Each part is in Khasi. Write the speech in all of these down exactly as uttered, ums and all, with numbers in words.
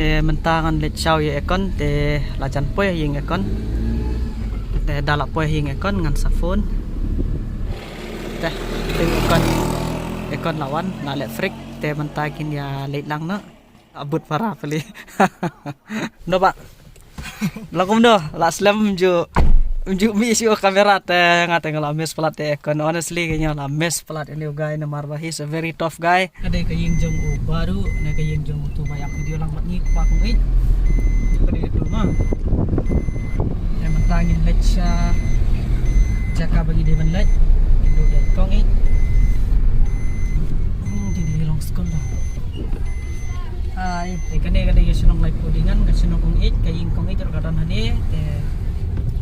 Te mynta ngan leit shaw ïa aircon, te la jan poi ïing aircon. Te da la poi ïing aircon ngan sa phone. Te, te aircon, aircon la wan, la leh freak, te mynta kin ïa leit lang noh. Abut para peli. No ba. La kumno, la slem ju, ju mi shu kamera te nga te nga la miss palat te aircon. Honestly, ka nga la miss palat ïa u guy namar ba he's a very tough guy. Ka dei ka ïing jong u baru, ne ka ïing jong u tu ba ïa video lang mat ngi pa kong ïeit. Ka dei tu ma. Ïa mynta ngin leit sha jaka ba ngi dei ban leit. Kin dei kong ïeit. Hmm, dei dei long skon dah. Hai, te kane ka dei ka shnong Laiphew Dingan, ka shnong kong ïeit, ka ïing kong ïeit ruh ka don hangne, te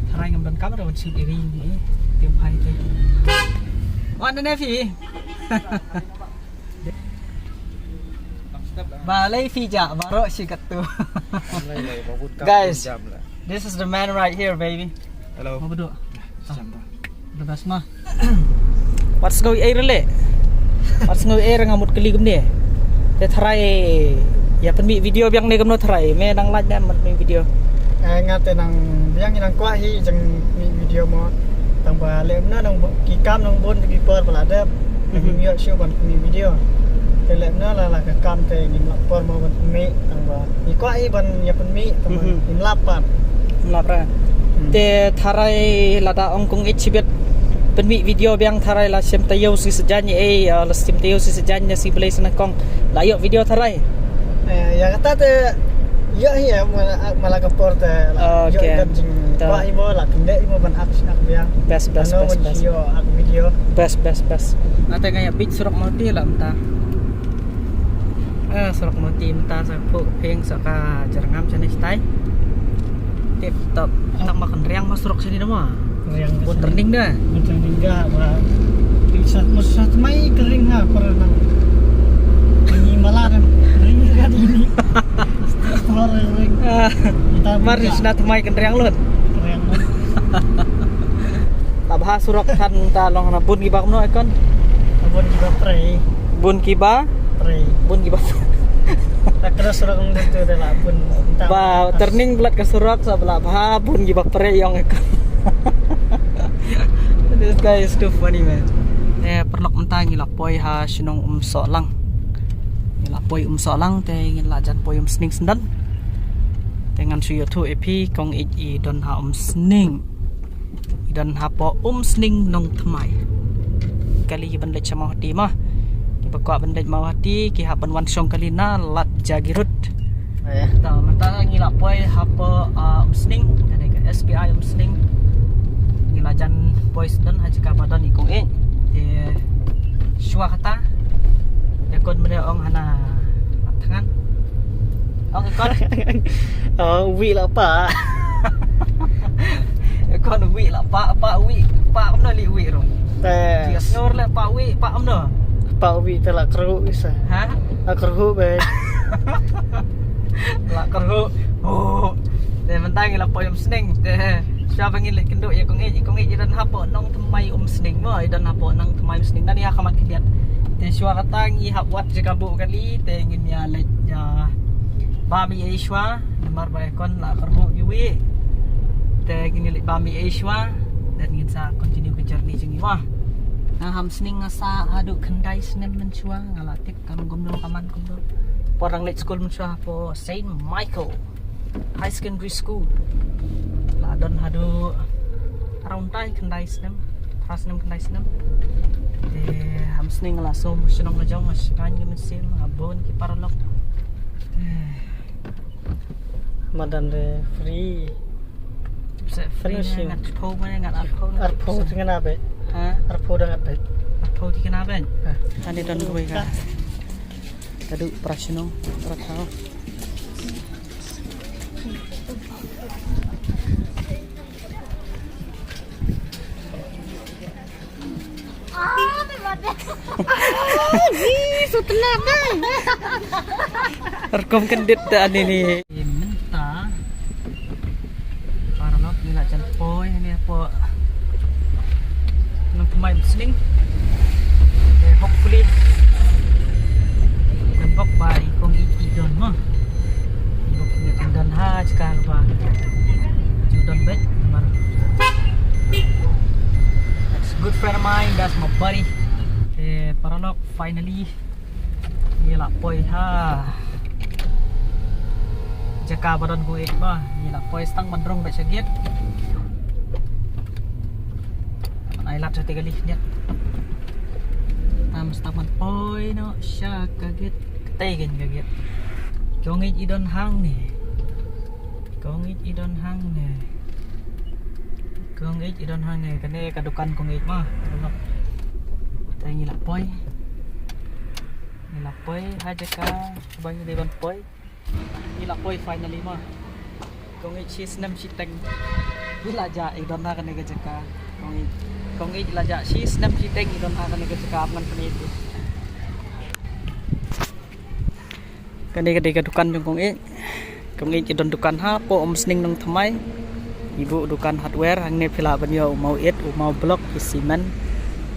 tharai ngam don kamera ban shoot ïa ka ïing ne. Te phai te. Wan ne phi. Balei phi jah baroh shi katto. Guys, this is the man right here, baby. Hello. Mo bduk. The best ma. Wat sngew ei re le. Wat sngew ei re nga mut kylli kumne. Te tharai ïa pynmih video biang ne kumno tharai. Me nang lait ne mut mih video. Eh, nga te nang biang nang kwah hi jong mih video mo. Tang ba leh na nang bu-, ki kam nang bun ki por ba la dep. Nang Mhm. ïoh shuh ban mih video. Te leh na la la ka kam te ngim la por mo ban mih tang ba. Ngi kwah hi ban ïa pynmih tang ba Mhm. ngim lap pat. Ngim lap re. Hmm. Te tharai lada ong kong ïeit shibit pynmih video biang tharai la shem taïew shi sajan ei, ah, la shem taïew shi sajan ne shi blei shi nyngkong. La ïoh video tharai. Eh, ïa kata te ïoh hi, eh, ma la, ma la ka por te la ïoh. Okay. Kat jing. Ta. Kwah hi mo la kyndit hi mo ban ak, ak biang. Best, best, best, best. Ïoh ak video. Best, best, best. Ate nga ïa bit surok mati la mynta. Ah, surok mati mynta sa puk ping sa ka Jyrngam shane stai. Tip top. Tang ba kan riang ma surok shane da ma. Riang. Bun turning da. Bun turning da ba. Ti sat mo sat mai kering ha para nang. Ini malah kan ring kan ini. Orang ring. Ah, mar ni sna tmai kan riang lut. Riang lut. Ta bha surok than ta long na bun ki ba kumno aircon. Bun ki ba prei. Bun ki ba? Prei. Bun ki ba. Ta kena surok ndu tu de la bun. Ba turning blat ka surok sa bla bha bun ki ba prei ïong aircon. This guy is too funny, man. Eh, paralok mynta ngi la poi ha shnong Umsohlang. Ngi la poi Umsohlang te ngi la jan poi Umsning syndon. Te ngan shu ïathuh ïa phi kong ïeit i don ha Umsning. I don hapoh Umsning Nongthymmai. Kali ki ban leit sha Mawhati ma. Ki ba kwah ban leit Mawhati ki hap ban wan shong kali na Ladjagiruad. Oh, ya. Ta mynta ngi la poi hapoh, ah, Umsning, kane ka S B I Umsning. Ngi la jan poi syndon ha jaka ba don i kong ïeit. Te shuwa kata. Ïa kon mene ong hana thngan. Ong ïa kon. Oh, wi la pa. Ïa kon wi la pa, pa wi, pa kumno li wi ro. Te. Ji snor le pa wi, pa kumno. Pa wi te la kru isa. Ha? La kru be. La kru. Oh. Te mynta ngi la poi Umsning. Te shuwa ba ngin leit kynduh ïa kong ïeit, kong ïeit i don hapoh Nongthymmai Umsning mo, i don hapoh Nongthymmai Umsning. Nani ha khmat khyndiat. Te shuwa kata ngi hap wad jaka buh kali, te ngin ïa leit ïa bam ei ei shuwa, namar ba ïa kon la kyrhuh ki wi. Te ngin ïa leit bam ei ei shuwa, then ngin sa continue ka journey jong ngi mo. Nga ha Umsning nga sah haduh khyndai snem mynshuwa, nga la tip ka long kumno ka man kumno. Por dang leit skul mynshuwa hapoh Saint Michael High Secondary School. La don haduh around tai khyndai snem, phra snem khyndai snem. Te ha Umsning la sum shnong la jong, nga shngaiñ ki mynsiem, nga bun ki paralok. Te madan de free. Sa free. Free ne, ngat pho ma ngat arpho ne. Arpho ti kena be. Ha? Arpho da ngat be. Arpho ti kena be. Ha. Ani don kawei ka. Kadu pra shnong, pra thaw. Rukom kyndit te ani ni. Mynta paralok ngi la jan poi hangne hapoh Nongthymmai Umsning. Te hopefully ngan bok ba i kong ïeit i don mo. I Bari. Eh, paralok, finally ngi la poi ha jaka ba don kong ïeit ma. Ngi la poi stang ban rung bad sha gate. Ai lap sha te kali niat. Tam stang ban poi noh sha ka gate. Katei kein ka gate. Kong ïeit i don hangne. Kong ïeit i don hangne. Kong ïeit i don hangne. Kane ka dukan kong ïeit ma. Te ngi la poi. Ngi la poi ha jaka ba ngi dei ban poi. Ngi la poi finally ma. Kong ïeit shi snem shiteng i la jah i don ha kane ka jaka. Kong ïeit, kong ïeit i la jah shi snem shiteng i don ha kane ka jaka, ap ngan pynïeit. Kane ka dei ka dukan jong kong ïeit. Kong ïeit i don dukan hapoh Umsning Nongthymmai. I buh dukan hardware, hangne phi lah ban ïoh u mawit, u mawblok, ki cement.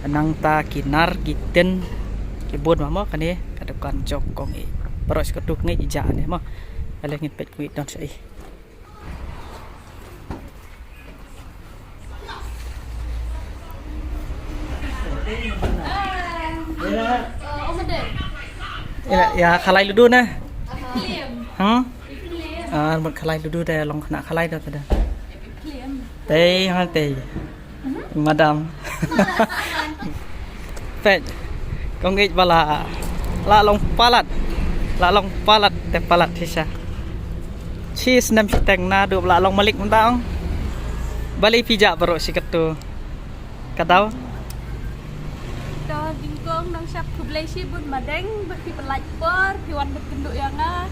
Nangta ki nar, ki tin, ki bun ma mo. Kane ka dukan jong kong ïeit. Baroh shi katto kong ïeit i jah ne mo. Ale ngin peit kong ïeit don shaei. Ïa, ïa khalai ludu na. Hmm? Ah, mut khalai ludu te long khynnah khalai da te da. Te ha te. Madam. Peit. Kong ïeit ba la, la long palat. La long palat te palat shisha. Shi snem shiteng naduh ba la long malik mynta ong. Balei phi jah baroh shi katto? Ka daw. To, nyngkong nang shap khublei shibun madeng ba phi pynlait por, phi wan ban kynduh ïa nga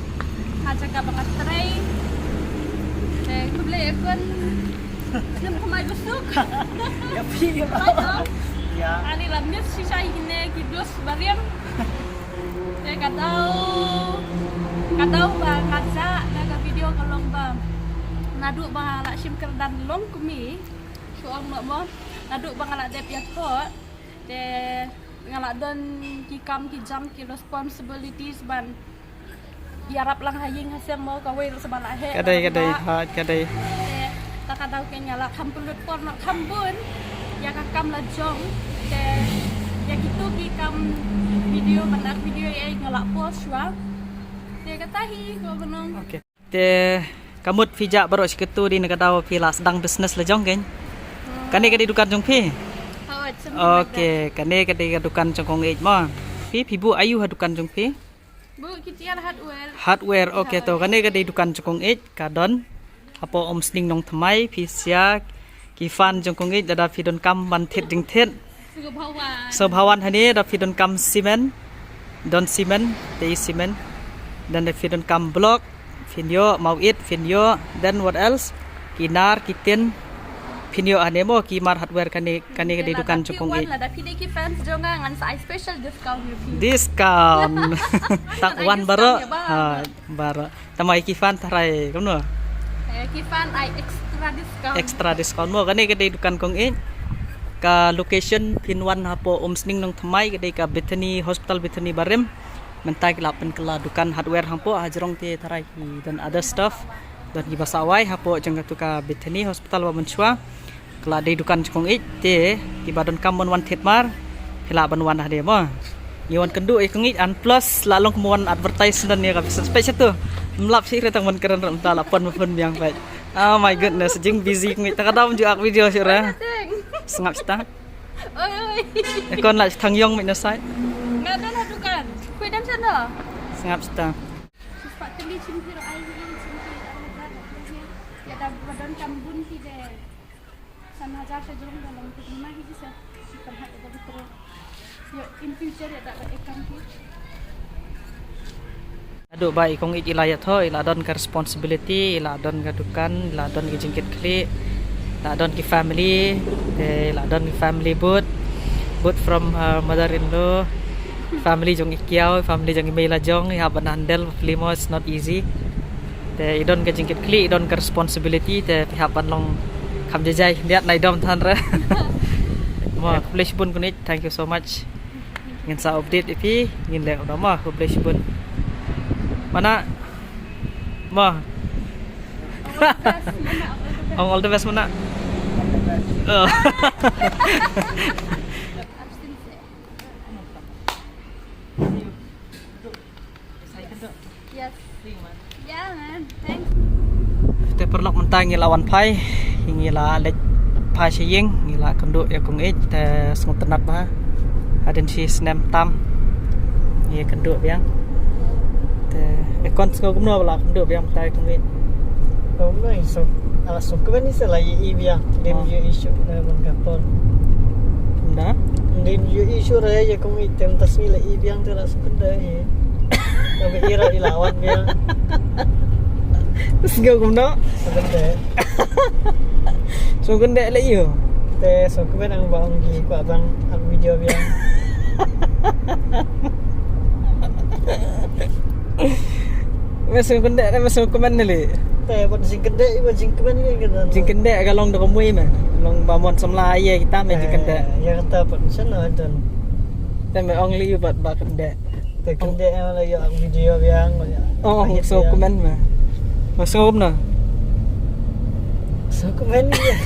ha jaka ba nga trei. Te khublei ïa kon. Snem thymmai ba suk. Ïa phi ïa. Ïa. Ani la miss shisha ïa kine ki views ba riam. Te ka daw, ka daw ba nga jah da ka video ka long ba naduh ba nga la shim kyrdan long kmie. Shu ong noh mo, naduh ba nga la dep ïathoh, te nga la don ki kam ki jam ki responsibilities ban ïarap lang ha ïing ha sem mo, kawei ruh sa ba la heh. Ka dei, ka dei, ha, ka dei. Te ta ka daw kein nga la kham pynlut por noh kham bun ïa ka kam la jong. Te ïa kito ki kam video, ban act video ïa nga la post shuwa. Te kata hi ko Banong. Okay. Te ka mut phi jah baroh shi katto dei na ka daw phi la sdang business la jong kein. Hmm. Kane ka dei dukan jong phi? Hooid, something like that. Okay, kane ka dei ka dukan jong kong ïeit mo. Phi, phi buh aïu ha dukan jong phi? Buh Kitiar Hardware. Hardware, okay, to kane ka dei dukan jong kong ïeit, ka don hapoh Umsning Nongthymmai, phi sha ki fan jong kong ïeit lada phi donkam ban thied jingthied. Sngewbha wan. Sngewbha wan hangne, da phi donkam cement, don cement, te i cement. Then da phi donkam block, phin ïoh, mawit, phin ïoh. Then what else? Ki nar, ki tin, phin ïoh hangne mo, ki Mar Hardware kane, kane ka dei dukan jong kong ïeit. Lada phi dei ki fans jong nga ngan sa ai special discount ïa phi. Discount. Tang wan baroh. Ha, baroh. Tang ma ki fan tharai kumno? Eh, ki fan ai extra discount. Extra discount mo. Kane ka dei dukan kong ïeit. Ka location phin wan hapoh Umsning Nongthymmai, ka dei ka Bethany Hospital, Bethany barim. Mynta ki la pynkylla dukan hardware hangpoh, hajrong te tharai ki don other stuff. Don kiba sawai hapoh jong katu ka Bethany Hospital ba mynshuwa. Ka la dei dukan jong kong ïeit te kiba donkam ban wan thied mar, phi lah ban wan hangne mo. Ngi wan kynduh ïa kong ïeit, and plus la long kum wan advertise don ïa ka business page tu. Ym lap shi re tang ban kren ruh mynta la pon ma pun biang page. Oh my goodness, jing busy kong ïeit, ta ka daw ju ak video shi re. Sngap sita. Oi, oi. Ïa kon la thang ïong mit na site. Nga don ha dukan. Khui dam sano. Sngap sita. Shispa kali chim phi ro ai hi chim phi ro ai. Ïa da ba don kam bun phi de. San hajar sha jrong da long phi ma hi sa. Shi kam ha da ba tro. Ïa in future ïa da ba ekam phi. Naduh ba i kong ïeit i la ïathoh, i la don ka responsibility, i la don ka dukan, i la don ka jingkit khlieh, i la don ki family, te i la don ki family boot, boot from her mother in law, family jong i kiaw, family jong i mei la jong, i hap ban handle, family mo, it's not easy. Te i don ka jingkit khlieh, i don ka responsibility, te phi hap ban long kham jai jai, niat na i dom than re. Mo, khublei shibun kong ïeit, thank you so much. Ngin sa update ïa phi, ngin leh u dama, khublei shibun. Mana? Ma. Ong all the best, mana? Oh. Yes. Yeah, man. Thanks. Te paralok, mynta ngi la wan phai, ngi la leit phai sha ïing, ngi la kynduh ïa kong Ïeit, te sngewtynnat bha. Hadien shi snem tam ngi kynduh biang. Te e kon, sngew kumno ba la kynduh biang mynta ïa kong Ïeit? Kumno ïa, so, ala so kmen ïa, sa la ïa i biang. Dim ïa i shuh na ban ka por. Kumda? Dim ïa i shuh re ïa kong Ïeit, te mynta sngi la i biang te la sngewkynde ïa. Ka ba i ra i la wan biang. Sngew kumno? Sngewkynde. Sngewkynde leh ïa u. Te sngewkmen ang ba ong ki kwah ban ak video biang. Me sngewkynde ne me sngewkmen ne lei? Te ban jingkynde, ban jingkmen ïa kata. Jingkynde ka long da kumwei me. Long ba mon samla ïa kita me jingkynde. Ïa kata pat shen na don. Te me ong lei ïa u ba kynde. Te kynde em la ïa ak video biang. Oh, sngewkmen me. Me sngewkmen na. Sngewkmen ïa.